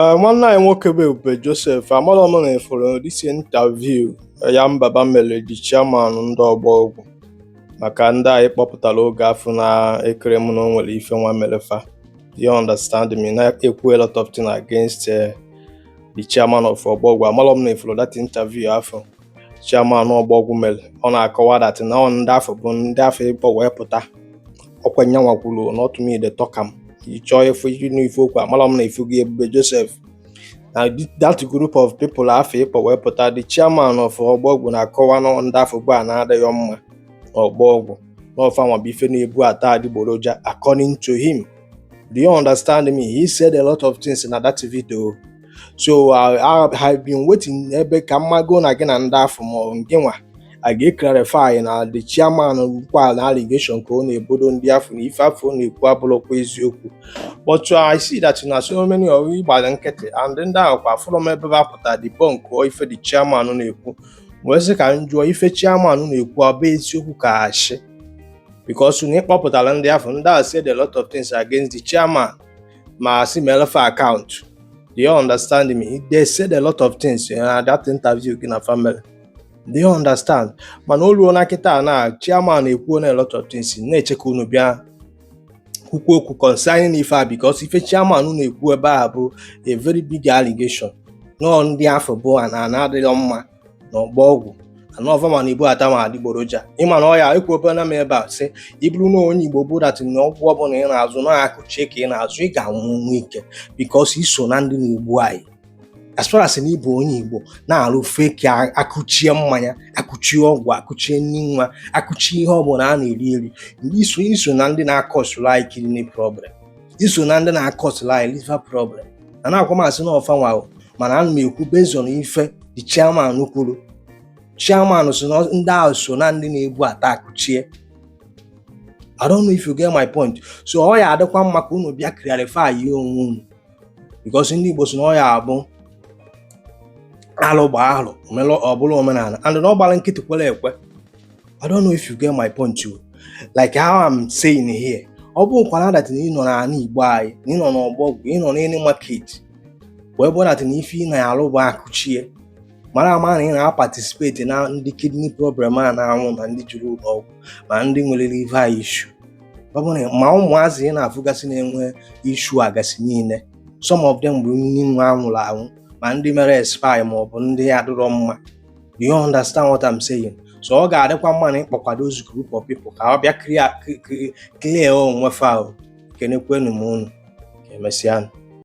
Nwanne anyị nwoke bụ Ebube Joseph, amarọ m na ịfụrụ this interview ya Mbaba mere the chairman ndị ọgbọ ọgwụ maka ndị anyị kpọpụtara oge afọ na-ekere m na o nwere ife nwa mere fa. You understand me? Na-ekwu a lot of things against the chairman of Ọgbọgwụ. Amarọ m na ịfụrụ that interview afọ chairman Ọgbọgwụ mere. Ọ na-akọwa that na ọ ndị afọ bụ ndị afọ ịkpọ wee pụta ọkwa nyanwa kwuru, not me dey talk am. Ị chọọ ịfụ ịnụ ife okwu, amarọ m na ifu gị, Ebube Joseph, na that group of people afọ ịkpọ wee pụta, the chairman of Ọgbọgwụ na-akọwa na ndị afọ bụ a na-adịghị mma n'Ọgbọgwụ, n'ọfa nwa bụ ife na-ebu ata adịgboroja, according to him. Do you understand me? He said a lot of things na that video. So I have been waiting ebe ka mmago na gị na ndị afọ ma ọ gị nwa a ga-clarify na the chairman kwa na allegation ka ọ na-ebodo ndị afọ na ife afọ ọ na-ekwu abụrụkwa eziokwu. But I see that na so many of ịgbara nkịtị and ndị ahụ kwa fụrụ m ebe ha pụtara debunk ife the chairman na-ekwu, wee sị ka m jụọ, ife chairman na-ekwu ọ bụ eziokwu ka ashị? Because na ịkpọpụtara ndị afọ, ndị ahụ said a lot of things against the chairman, ma sị melefe account. Do you understand me? They said a lot of things in that interview gị na family. Do you understand? Mana o ruo na kịta na chairman ekwuo na a lot of things, na-eche ka unu bịa kwukwu okwu concerning ife a, because ife chairman na-ekwu ebe a bụ a very big allegation nọọ ndị afọ bụ na ana adịghị mma n'ọgbọ ọgwụ anọva ma na ibu ata ma adịgboroja. Ịma na ọ ya ekwuobena m ebe a sị, iburu na onye Igbo bụ that na ọgwụ ọbụla ị na-azụ na akụchie ka ị na-azụ, ị ga-anwụ ike, because iso na ndị na-egbu anyị. As far as na ịbụ onye Igbo na-arụ fake akụchie mmanya, akụchie ọgwụ, akụchie nri nwa, akụchie ihe ọbụla a na-eri eri, iso na ndị na-akọsụrụ anyị kidney problem, iso na ndị na-akọsụrụ anyị liver problem. Na na-akwa m asị na ọfa nwa o, mana ana m ekwu based on ife the chairman kwuru. Chairman so na ndị ahụ so na ndị na-ebu ata akụchie. I don't know if you get my point. So ọ ya adịkwa mma ka unu bịa clarify ihe onwe unu, because ndị Igbo si na ọ ya abụ alụ gbaa alụ omelụ ọ bụrụ omenala and na ọ gbara nkịtị kwere ekwe. I don't know if you get my point o. Like how I'm saying here, ọ bụrụkwa na that na ị nọ n'ala Igbo anyị, na ị nọ n'Ọgbọgwụ, ị nọ n'any market wee bụrụ that na ife ị na-alụ bụ akụchie, mara ama na ị na-participate na ndị kidney problem a na-anwụ, ma ndị juru ụlọ ọgwụ, ma ndị nwere liver issue. Ọ bụrụ na ma ụmụazị ị na-afụgasị na-enwe issue agasị niile, some of them bụ ndị nwa anwụrụ anwụ, ma ndị mere expire, ma ọ bụ ndị adịrọ mma. Do you understand what I'm saying? So ọ ga-adịkwa mma na ịkpọkwa those group of people ka ọ bịa clear onwe fa o. Kenekwenu m unu, ka emesịa.